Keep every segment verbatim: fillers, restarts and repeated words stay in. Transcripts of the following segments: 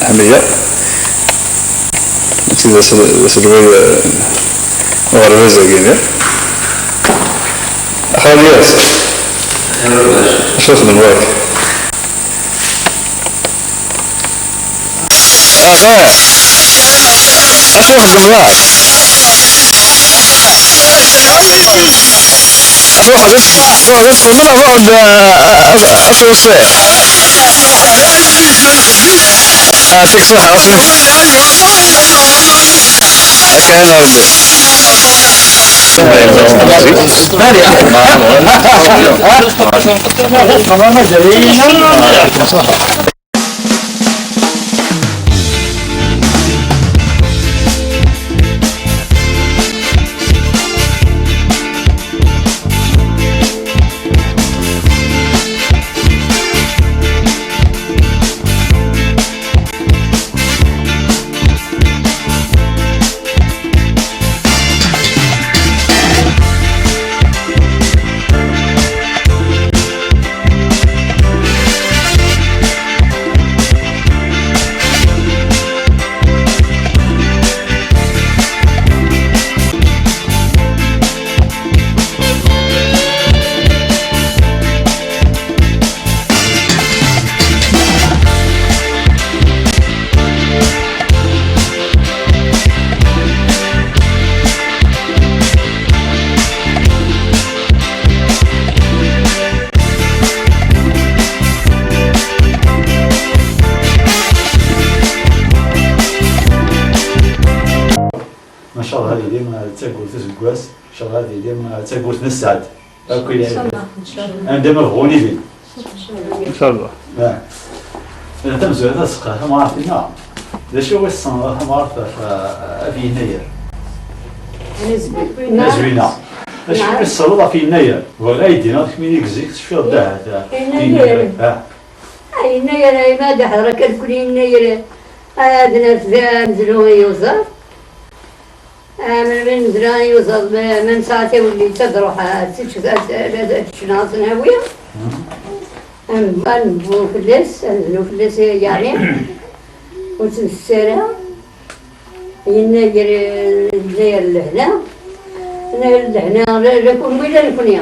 Ḥmiya. Mačči d asel-, d aselway, eh, uɣerbaz-agi-nni. Axaṭer yas. Acu txedmeḍ? Aha. Acu txedmeḍ? Truḥeḍ, truḥeḍ ad txedmeḍ, ad truḥeḍ ad, ad, ad tewṣiḍ. Ɛṭik ṣṣeḥḥa, a Sidi. Akka i nṛebbi. Ncallah ad ilim d tagurt useggas, ncallah ad ilim d tagurt n sseɛd. Akk i lɛibad. Ncallah, ncallah. Anda ma bɣun ilin. Ncallah. Ah. Tamezwarut ad seqqeɣ tamɣart-inna. D acu i tessneḍ a tamɣart ɣef, ɣef Yennayer? Azwina. Azwina. D acu i tessneḍ ɣef Yennayer? Bɣiɣ ad yi-d-tiniḍ kemmini deg zik tecfiḍ-d ahat, ah, Yennayer. Yennayer. Ah. Ah, Yennayer, ay ma ad d-ḥeḍreɣ akka nekkni Yennayer. Ad nerfed amezruy yuẓer. Ah, melmi nezra i uẓaḍ, ma, ma nesɛa tawellit ad ruḥ, ah, ad tečč, ad, ad, ad tečč neɣ ad tt-nawi. Ad nebbu, ad nebbu fell-as, ad nebnu fell-as, yeɛni. Ur tt-nfess ara. Yennayer, yennayer lehna. Yennayer lehna, la, la kunwi la nekni.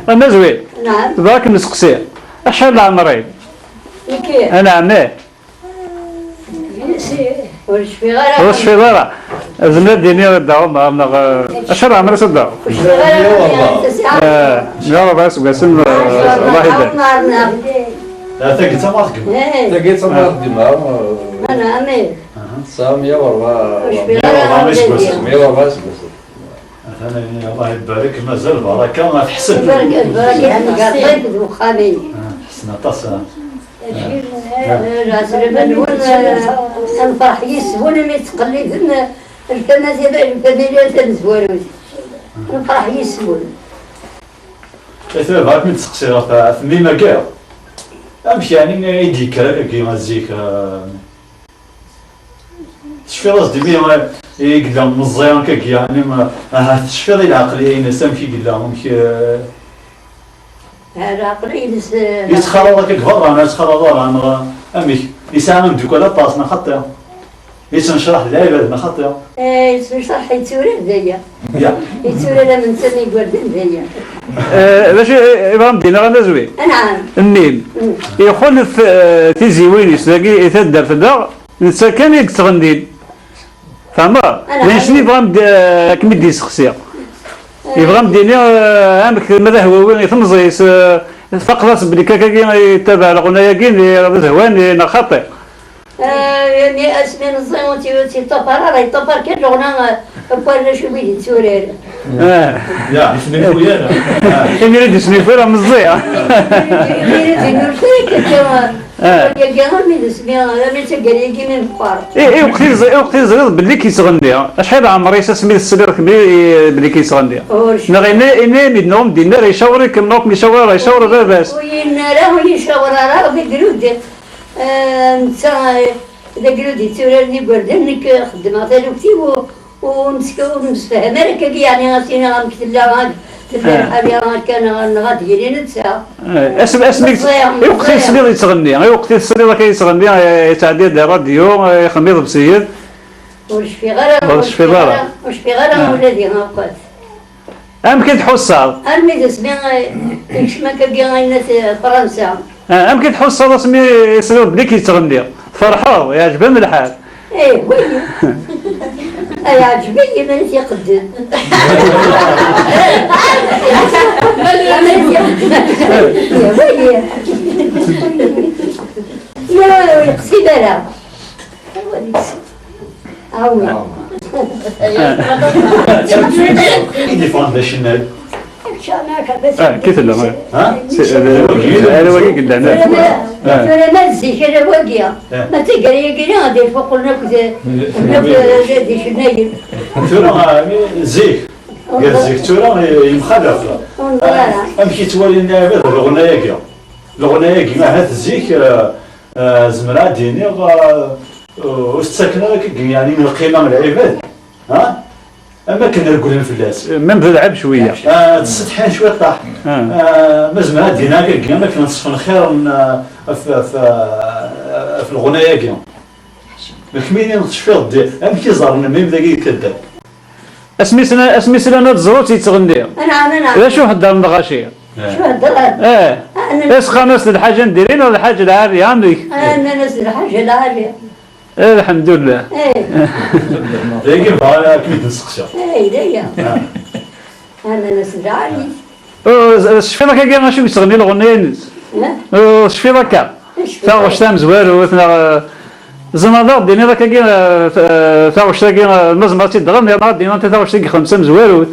Amazwil. Naɛam. Tebɣa ad kem-nesteqsi. Acḥal n leɛmer-im? Nekki? Anɛam, ih. Ur cfiɣ ara. Ur cfiɣ ara. Zemreɣ ad d-iniɣ Dda Ɛumer neɣ, eh, acu ara ɛemṛeɣ s Dda Ɛumer? Ur cfiɣ ara. Eh, meyya u ṛebɛa iseggasen, eh, Allah ibarek. Tagi d tamart n gma. Eh. Tagi d tamart n gma. Ana, amin. Tesɛa meyya u ṛebɛa. Ur cfiɣ ara. Meyya u ṛebɛa iseggasen. Meyya u ṛebɛa iseggasen. Atan, Allah ibarek, mazal baraka, ma teḥseb. Baraka, baraka, ḥsen aṭas, ah. Lɛeslama-nwen, ah, nferḥ yis-wen imi tettqellibem, ah, lfamilya, lfamilya tamezwarut. Nferḥ yis-wen. Ata bɣiɣ ad kem-id-seqsiɣ ɣef, ɣef temmim-agi. Amek yeɛni i d-yekker akkagi zik, ah, Tecfiḍ-as-d imi i yella meẓẓi akkagi, yeɛni, ahat tecfiḍ i lɛeqliya-ines, amek i yella, amek, eh, Lɛeqliya-ines, eh, yettxalaḍ akka deg berra, neɣ yettxalaḍ ara, neɣ amek? Yesɛa imeddukal aṭas, neɣ xaṭi? Yettnecraḥ d lɛibad, neɣ xaṭi? Eh, yettnecraḥ, yetturar daya. Ya. Yetturar am netta mi igerdan daya. Eh, d acu i, i bɣam d-iniɣ a Nazwi? Anɛam. Mmi-m. Mm. Ixulef, eh, tiziwin-is dagi i taddart-nneɣ, netta kan i yettɣennin. Fehmeɣ? Anɛam. D acu i bɣam d-, eh, ad kem-id-yessexsi. Eh. Yebɣa ad d-yini, eh, amek ma d ahwawi i temẓi-s, eh, tfaqeḍ-as belli kakagi yettabaɛ leɣna-agi, d azehwan, neɣ xaṭi? Eh, yani asmi meẓẓi ur tt-, ur tt-yeṭṭafar ara, yeṭṭafar kan leɣna, eh, n warrac wid yetturar. Ah. Ya, yesnulfuy ara. Imir i d-yesnulfuy ara meẓẓi, ah. Imir i d-yesnulfuy akka, eh, ah, yagi armi d asmi, armi d taggara-agi mi meqqer. I, i weqt i teẓ-, i weqt i teẓriḍ belli k-yettɣenni, acḥal ɛemṛ-is asmi tesliḍ kemmi i, belli k-yettɣenni? Ur cfiɣ. Neɣ ini, ini-am-id neɣ ur m-d-inni ara, icawer-ikem neɣ ur kem-icawer ara, icawer baba-s? Ur yi-yenni ara, ur yi-icawer ara, d agrud. Eh, netta, eh, d agrud yetturaren igerdan, nekk xeddmeɣ taluft-iw, ur, ur nemsk-, ur nemsefham ara akkagi, yeɛni, ad s-iniɣ amek tella, ad, Tella lḥala akka, neɣ, neɣ ad d-yili netta. Eh, asmi, asmi, Meẓẓi, i weqt i meẓẓi. Tesliḍ yettɣenni, i weqt i tesliḍ akka yettɣenni, eh, yettɛeddi-d di rradyu, eh, ixemmem iḍebsiyen. Ur cfiɣ ara, Ur ur cfiɣ cfiɣ ara. Ara, ur cfiɣ ara Ah. Ula d yiwen akk. Amek i tḥussaḍ? Armi d asmi, eh, yekcem akkagi ayennat, eh, Fransa. Ah, amek i tḥussaḍ asmi i tesliḍ belli k-yettɣenni? Tferḥeḍ, yeɛǧeb-am lḥal? Eh, wagi. Ay, yeɛǧeb-iyi mi ara t-iqeddem. Eh, wagi. Ya, ur yeqsid ara. Awi. I d-yeffɣen d acenay. Ah, kif la, ah. Ha? Si, eh, ala wagi yellan. Tura ma d zik, ala wagi. Ah. Ma d taggara-agi, ad ifuqlen akk d, akk d, d icennayen. Tura, ah, zik. Gar zik tura, eh, yemxalaf. Ur neẓri ara. Amek i ttwalin lɛibad leɣna-agi? Leɣna-agi, ahat zik, eh, eh, zemreɣ ad d-iniɣ, eh, ur s-ttaken ara akka, yeɛni, lqima n lɛibad. Ha? Am akken regglen fell-as. Même d lɛeb cwiya. Ah, tessetḥin cwiṭaḥ. Ah. Ah, ma zemreɣ ad d-iniɣ akka, am akken ṣeffenxiren, ah, ɣef, ɣef, ah, ɣef leɣna-agi. Kemmini tecfiḍ-d amek i ẓerren mmi-m dagi deg taddart? Asmi slan, asmi slan ad ẓrut yettɣenni. Anɛam, anɛam. D acu heddren lɣaci? Acu heddren? Eh. Ah, nnan- Is qqaren-as d lḥaǧa n diri neɣ d lḥaǧa lɛali, amek? Ah, nnan-as d lḥaǧa lɛali. Eh, lḥemdullah. Eh. Dagi bɣa ad kem-id-nseqsi. Eh, d aya. Ah. Ah, nnan-as d lɛali. Eh, tecfiḍ akka acu yettɣenni lɣenna-ines? Eh? Eh, tecfiḍ akka? Acu? Taɣect tamezwarut, neɣ, eh, tzemreḍ ad ɣ-d-tiniḍ akka, eh, ta-, eh, taɣect-agi, eh, ma tzemreḍ ad tt-id-tɣenniḍ, neɣ ad d-tiniḍ anta taɣect i ixdem tamezwarut?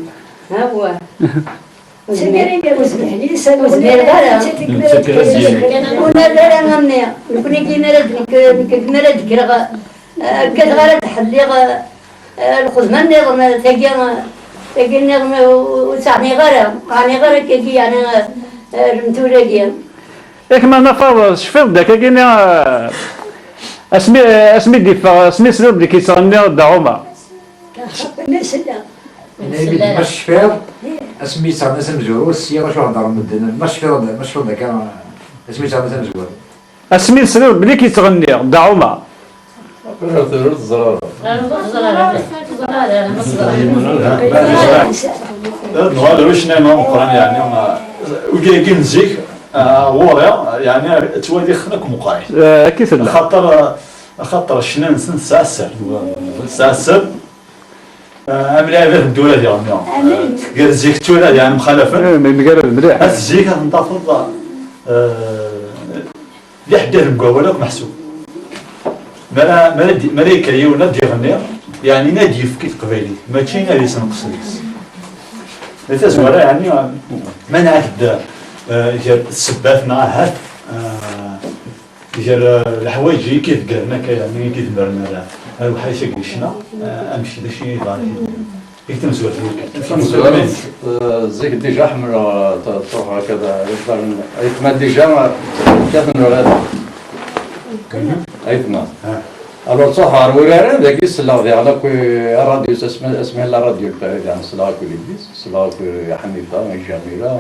Awah. Ur zmireɣ ara. Ur nadi ara a mmi. Nekni mi ara d-, nekk, nekk mi ara d-kkreɣ, eh, kkateɣ ara d-ḥelliɣ, eh, eh, lxedma nniḍen, eh, tagi, eh, tagi nniḍen, eh, ur, ur tt-ɛniɣ ara. Ɛniɣ ara akkagi, yeɛni, eh, eh, lemtul-agi. Yak ma nafeḍ, tecfiḍ-d akkagi-nni, eh, asmi, asmi d-iffeɣ, asmi tesliḍ belli k-yettɣenni Dda Ɛumar? Xaṭi ma yesla. Yenna-yi-d ma tecfiḍ, asmi yettɣenni s amezwaru, sya acu heddren medden, ma tecfiḍ, ma tecfiḍ akka, asmi yettɣenni s amezwaru. Asmi tesliḍ belli k-yettɣenni Dda Ɛumar? Aql-aɣ tura ur teẓra ara. Ur teẓra ara, ma teẓra ara, ma teẓra ara. Ad nuɣal ɣer ucennay-nneɣ ameqqran, yeɛni, wigi-agi n zik, ah, ɣur-i, yeɛni, ttwaliɣ-ten akk meqqar. Eh, akka i tella. Axaṭer, ah, axaṭer ccna-nsen tesɛa sser. Tesɛa sser. Ah, am lɛibad n tura diɣen, gar zik d tura diɣen mxalafen. Eh, mgarad mliḥ. At zik ad ten-tafeḍ, eh, d iḥeddaden deg wawal akk meḥsub. Mi ara, mi ara d-, mi ara yekker yiwen ad d-iɣenni, yeɛni ad d-yefk i teqbaylit, mačči ad isenqes deg-s. Di tazwara, yeɛni, ma nɛad-d, eh, gar ssebbat neɣ ahat, eh, gar, eh, leḥwayeǧ i k-ideggren akka, yeɛni i k-idemmren ar, ar uḥric-agi n ccna, eh, amek d acu i yeḍran i, i tamezwarut-agi? Tamezwarut, eh, zik déjà ḥemmleɣ, eh, t-, truḥ akka d, eh, ayetma déjà, eh, kkaten uraren. Ayetma. Ah. Alors, ttruḥeɣ ɣer wuraren, dagi selleɣ diɣen akk i ṛṛadyu, asmi, asmi la radio n Paris, diɣen selleɣ akk i Lillis, selleɣ akk i Ḥnifa, i Jamila.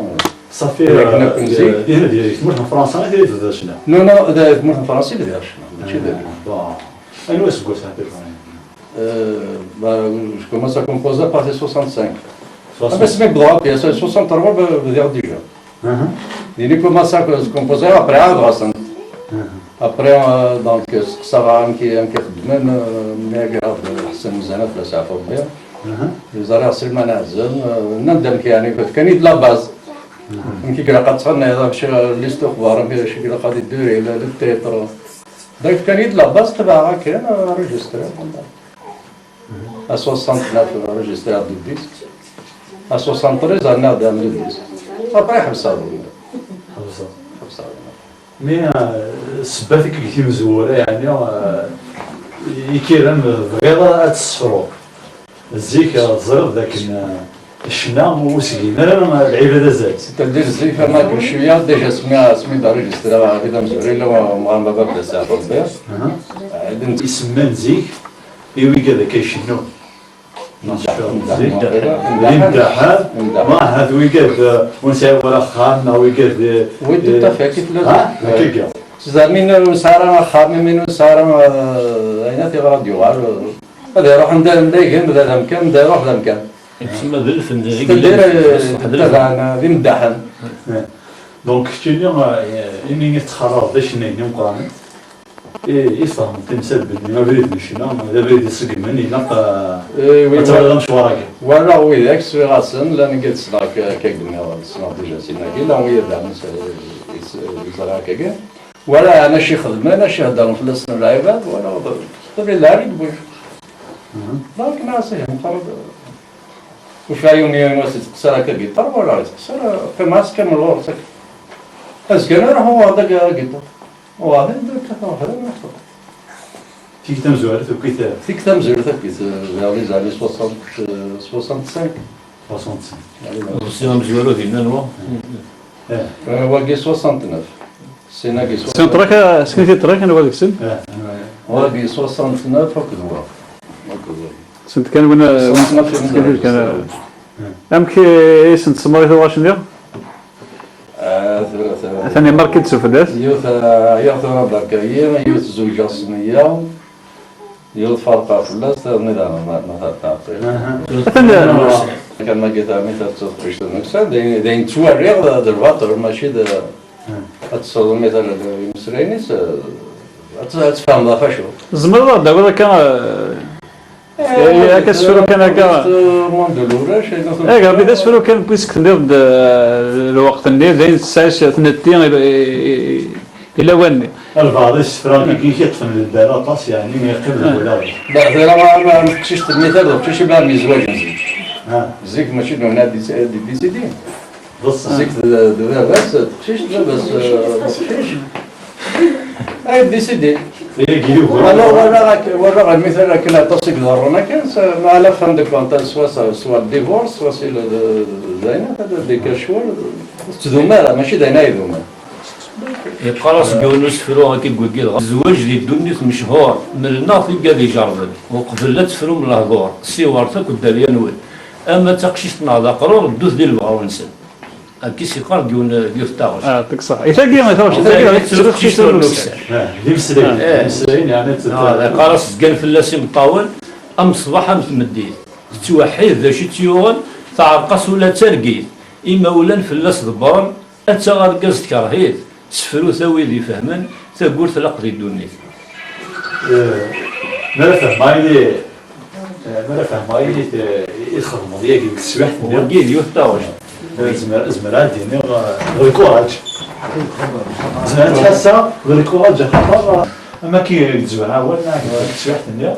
Ṣafi, akken akk eh, nzi. Dihin, di tmurt n Fransa i tebda ccna? Non, non, d tmurt n Fransa i bdiɣ ccna, mačči d. Ah, bon. Anwa aseggas ara tafeḍ? Euh, bah, je commence à composer à partir de soixante-cinq. Soixante. Ah, mais c'est mes bras, puis à soixante-trois, bah, bdiɣ déjà. Aha. Dini commencé à composer après à Brassens. Aha. Après, euh, donc, euh, seqsaɣ amek, amek i xeddmen, euh, mi agreɣ d Ḥsen Mzanat, la saɛfa Rebbi. Aha. Ẓriɣ Sliman Ɛzem, euh, nnan-d amek, yeɛni, fkan-iyi-d la base. Aha. Amek i ilaq ad tɣenniḍ, amek, euh, liste uxbar, amek, acu i ilaq ad iduri, le, le titre. Donc, fkan-iyi-d la base, tebɛeɣ akken, euh, enregistré. À soixante-neuf, enregistré le disque. À soixante-treize, on a le disque. Après, ḥebseɣ. Ḥebseɣ. Ḥebseɣ. Mi, euh, ssebbat i k-id-yemzewwur, yeɛni, euh, ikiren tebɣiḍ ad tessefruḍ. Zik, euh, teẓriḍ dakken, euh, ccna ur s-gin ara, euh, lɛibad azal. C'est-à-dire, zik, ma d cwiya, déjà, asmi, asmi d-enregistré, Ɛli d amezwaru, yella umɣar n baba Abdassa Rebbi. Aha. Euh, isemman zik, i wigad akka icennun. Imdaḥen. Imdaḥen. Imdaḥen. Ma ahat wigad, eh, ur nesɛi wara axxam, neɣ wigad, eh, oui, tout à fait, kif lazem. Ha? Akka. Zermin ur nesɛi ara axxam, imi ur nesɛi ara, eh, ayen ad t-iɣer ad yuɣal, eh, ad iruḥ anda, anda igen, d amkan, anda iruḥ d amkan. Yettma d lfen, d C'est-à-dire, eh, d lfen. Taban, eh, d imdaḥen. Eh. Donc, keččini, eh, imi i tettxalaḍ d acennayen imeqqranen, i, i tfehmeḍ timsal belli abrid n ccna d abrid iṣeggmen, ilaq, eh, eh, oui, ad tawyeḍ amecwar-agi. Walaɣ widak, swiɣ-asen, llan i ssneɣ akka, akka i d-nniɣ, ssneɣ déjà sin-agi, llan wiyaḍ daɣen s-, s-, yeẓra akkagi. Walaɣ acu ixedmen, acu iheddren fell-asen lɛibad, walaɣ d, d abrid lɛali i d-wwiɣ. Mhm. Donc, nniɣ-as, ih, meqqar, ur sɛiɣ yiwen, yiwen wass yettqeṣṣir akka giṭar, walaɣ yettqeṣṣir, qqimeɣ-as kamel ɣur-s akka. Azekka-nni ruḥeɣ uɣeɣ-d agiṭar. Uɣeɣ-t-id, kkateɣ weḥd-i, nexteḍ. Tigi tamezwarut akkit. Tigi tamezwarut akkit, vers les années soixante, euh, soixante-cinq. Soixante-cinq. Ḍebsi amezwaru dinna anwa? Eh. Euh, wagi soixante-neuf. Sin-agi soixante-neuf. Sin ṭrak, sin ṭrak, anwa deg-sen? Eh. Wagi soixante-neuf akked wa. Akked wa. Sent kan win, soixante-neuf, kan, eh, amek i sent-tsemmaḍ i tuɣac-nni? Ah, tura, tura. Atan imark-itt s ufella-s. Yiwet, ah, yiwet tura berka-yi, yiwet zewǧeɣ s nniya, yiwet ferqeɣ fell-as, nniḍen ma, ma teɛqil. Aha. Atan, ah, kan ma gita mi tettuḍ qcict n nefsa, d ayen, d ayen ttwaliɣ d, d lbaṭel, mačči d, ad tesseḍlem imeslayen-is, ad t-, ad tfehmeḍ ɣef acu. Tzemreḍ ad d-tawiḍ akka, eh, Eh, akka asefru kan akka. Monde ulac, eh, Rebbi d asefru kan, puisque tenniḍ-d, eh, lweqt-nni, d ayen tesɛa s tnetti i, i, i, i lawan-nni. Lbeɛḍ isefra i k-yeṭṭfen lbal aṭas, yeɛni, yeqqim deg wulawen. Tura ma, ma, ma teqcict-nni, tura d uqcic i bɣan yezwaǧen zik. Ah. Zik mačči d win ad d-, d-, décider. D ṣṣeḥ. Zik d, d baba-s teqcict, baba-s, eh, d uqcic. Ay décidé. Yagi yugar. Alors, walaɣ ak-, walaɣ lmital akken aṭas i iḍerrun akken, s-, ma à la fin de compte, soit ça, soit le divorce, soit c'est le, le, le, d ayen, ad d-ikker ccwal, ur tettdum ara, mačči d ayen ay idumen. Yeqqar-as deg yiwen n usefru akka i wigi dɣa, zzwaǧ di ddunit mechuṛ, mel-nneɣ tigad ijerrben, uqbel ad tefrum lehduṛ, siwret akk dderya-nwen, ama d taqcict neɣ d aqrur, ddut di lebɣaw-nsen. Akka i s-yeqqar deg yiwen, deg yiwet n taɣect. Ah, deg ṣṣeḥ. I tagi, i taɣect, i tagi, i tettru teqcict ur nuksan. Ah, d imeslayen. Eh. D imeslayen, yeɛni, ah, yeqqar-as zgan fell-as imeṭṭawen, am ṣṣbeḥ am tmeddit. Tettweḥḥid d acu i tt-yuɣen, teɛreq-as ula d targit. Imawlan fell-as ḍebbren, atta argaz tkerh-it. Sefrut a wid ifehmen, tagurt tlaq di ddunit. Eh, mi ara fehmeɣ ayen i, eh, mi ara fehmeɣ ayen i t-, i txedmeḍ yagi deg teswiɛt-nni. Wagi d yiwet n taɣect. Eh, zemreɣ, zemreɣ ad d-iniɣ, eh, d lkuṛaǧ. Zemreɣ ad ttḥassaɣ d lkuṛaǧ, axaṭer, eh, am akken i yettzuɛa awal, neɣ deg teswiɛt-nni,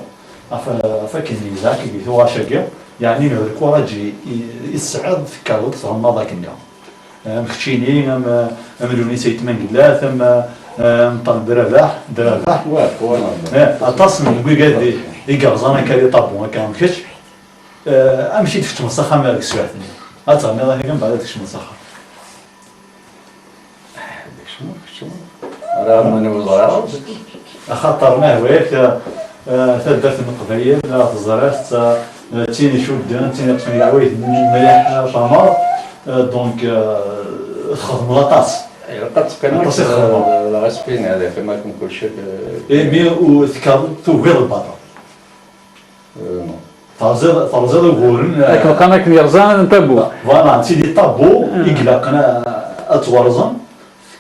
ɣef, ɣef akken yezɛa deg tuɣac-agi, yeɛni d lkuṛaǧ i, i, i tesɛiḍ, tekkreḍ, tɣennaḍ akken-nni. Am keččini, am, am Lewnis Ayt Mengellat, am, am Ṭaleb Rabaḥ, d Rabaḥ. Wa, wa, wa. Eh, aṭas n wigad i, i yerẓan akka di ṭabu, akka am kečč. Eh, amek i d-tkecmeḍ s axxam deg teswiɛt-nni? Ad terniḍ akka mbeɛd ad tkecmeḍ s axxam. Ara mani ur ẓriɣ. Axaṭer ma hwa-yak, eh, taddart n Leqbayel, eh, teẓriḍ-tt, eh, d tin icudden, d tin iṭṭfen leɛwayed mliḥ, eh, tamar, eh, donc, eh, txedmeḍ aṭas. Ilaq ad teqqimeḍ aṭas i txedmeḍ. Eh, la respect-nni ad yeqqim akken kulci, eh, imi ur tekkaḍ tugiḍ lbaṭel. Eh, non. Terẓiḍ, terẓiḍ uguren, eh, akken qqaren akken yerẓan n tabbu. Voilà, d tidi tabbu i ilaqen a-, ad twerẓen.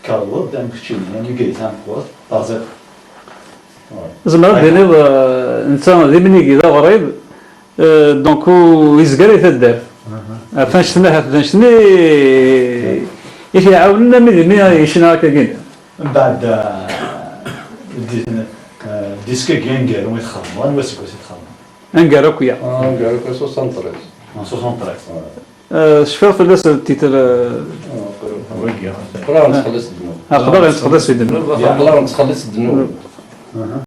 Tkerḍeḍ-d am keččini, am igayt ameqqur, terẓiḍ. Zemreɣ ad d-iniɣ, eh, netta d imnigi, d aɣrib, eh, donc ur yezgir i taddart. Ɣef annect-nni, ɣef annect-nni i t-iɛawnen armi d imi yecna akkagi. Mbeɛd, eh, di-, eh, disk-agi aneggaru i txedmeḍ, anwa aseggas i txedmeḍ? Aneggaru akk-ya. Ah, aneggaru akk-ya soixante-treize. Ah, soixante-treize. Ah. Eh, cfiɣ fell-as titre, eh, wagi. Aql-aɣ nettxelliṣ ddnub. Aql-aɣ nettxelliṣ ddnub. Aql-aɣ nettxelliṣ ddnub. Aha.